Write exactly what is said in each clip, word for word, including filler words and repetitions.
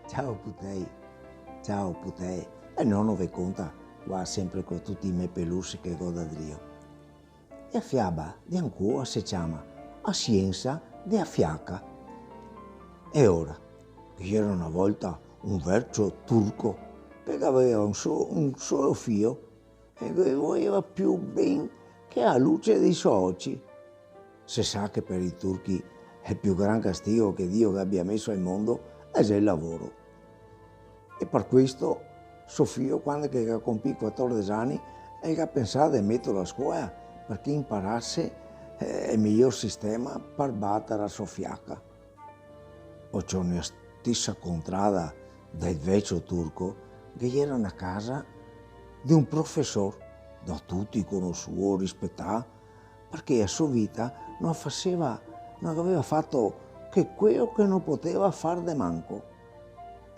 Ciao putei, ciao putei. E nono ve conta, qua sempre co tuti i me pelusi che go da drio. E a fiaba de ancua se ciama A siensa de a fiaca. E ora, ghe gera na volta un vercio turco che gaveva un so-, un solo fio e ghe voleva più ben che a luce dei so oci. Se sa che per i turchi el più gran castigo che Dio gabia meso al mondo xe el lavoro. E par questo so fio, quando che el ga compì quatordese ani, el ga pensà de meterlo a scola, parché inparase, eh, el miglior sistema par batar a so fiaca. O ciò, ne a stesa contrada del vecio turco, ghe gera na casa de un profesor, da tuti conosuo, rispetà, parché a so vita no a faseva, no gaveva fato che queo che no poteva far de manco.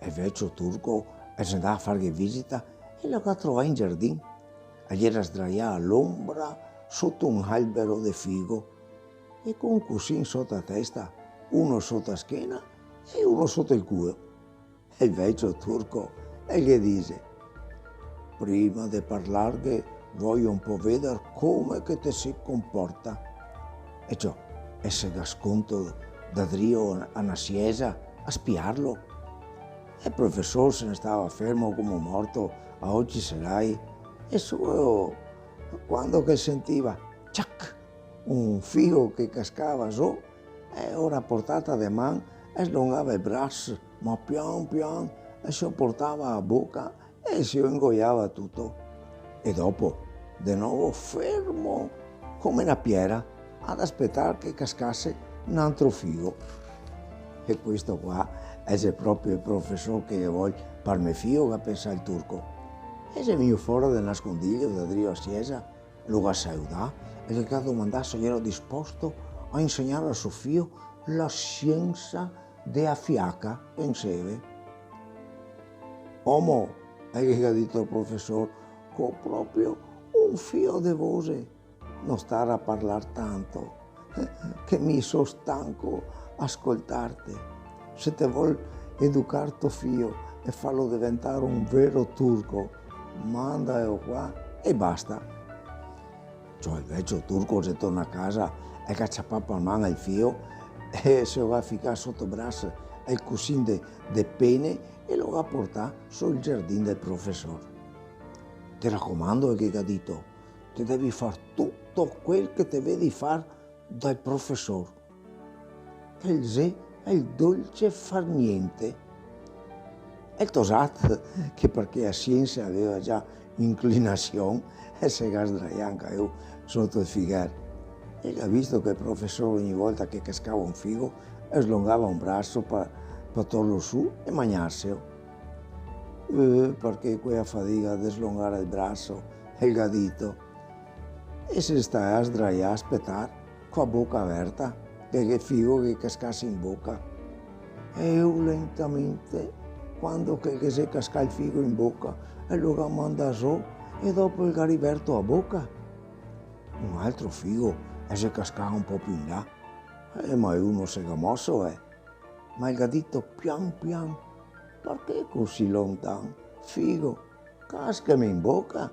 E el vecio turco el xe ndà a farghe visita e lo ga trovà in giardin. El gera sdraià a l'ombra soto un albero de figo e co un cusin soto a testa, uno soto a schena e uno soto el culo. E el vecio turco el ghe dise: "Prima de parlarghe, vojo un po' veder come che te se comporta." E ciò, el se ga sconto da drio a na siesa a spiarlo. E el profesor se ne stava fermo come un morto a oci serai, e solo quando che el sentiva, ciac, un figo che cascava zo, e ora a portata de man, el slongava el bras, ma pian pian, e se o portava a boca e se o ingoiava tuto. E dopo, de novo fermo come na piera, ad aspetar che cascase n'antro figo. E questo qua el xe proprio el profesor che ghe vol par me fio, ga pensà el turco. E el xe vegnù fora de nascondiglio da drio a siesa, lo ga saludà e el ga domandà se el gera disposto a insegnar a so fio la siensa de a fiaca, penseve. "Omo", el ghe ga dito al profesor, "co proprio un fio de voxe, no star a parlar tanto, che mi so stanco a scoltarte. Se te vol educar to fio e farlo deventar un vero turco, mandalo qua e basta." Ciò, el vecio turco el xe tornà a casa, el ga ciapà par man el fio e se lo ga ficà soto bras el cusin de, de pene e lo ga portà sul giardin del profesor. "Te racomando", el ghe ga dito, "te devi far tuto quel che te vedi far dal profesor, che el xe el dolce far gnente." E el tosat, che parché a siensa el gaveva già inclinasion, el se ga sdraià anca lu soto el figher. E el ga visto che el profesor, ogni volta che cascava un figo, el slongava un braso pa, pa torlo su e magnarselo. "Eh, parché quea fadiga de slongar el braso?" el ga dito. E se stava sdraià a spetar, co a boca averta, che, che figo che cascase in boca. E lu lentamente, quando che, che ghe xe cascà el figo in boca, el lo ga mandà zo e dopo el ga riverto a boca. Un altro figo el xe cascà un po' più in là. Eh, ma lu no se ga moso, eh. Ma el ga dito pian pian: "Parché cusì lontan, figo? Cascheme in boca."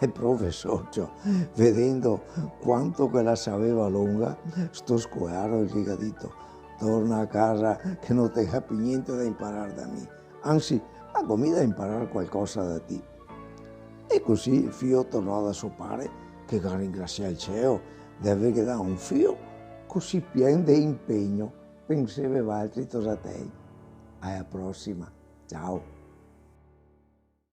E el profesor, ciò, vedendo quanto che la saveva longa, sto scoearo el ghe ga dito: "Torna a casa che no te ga più gnente da imparar da mi. Ansi, go mi da imparar qualcosa da ti." E cusì el fio tornò da so pare, che ga ringrasià el cielo de averghe dà un fio cusì pien de impegno. Penseve valtri, tosatei. A la prosima. Ciao.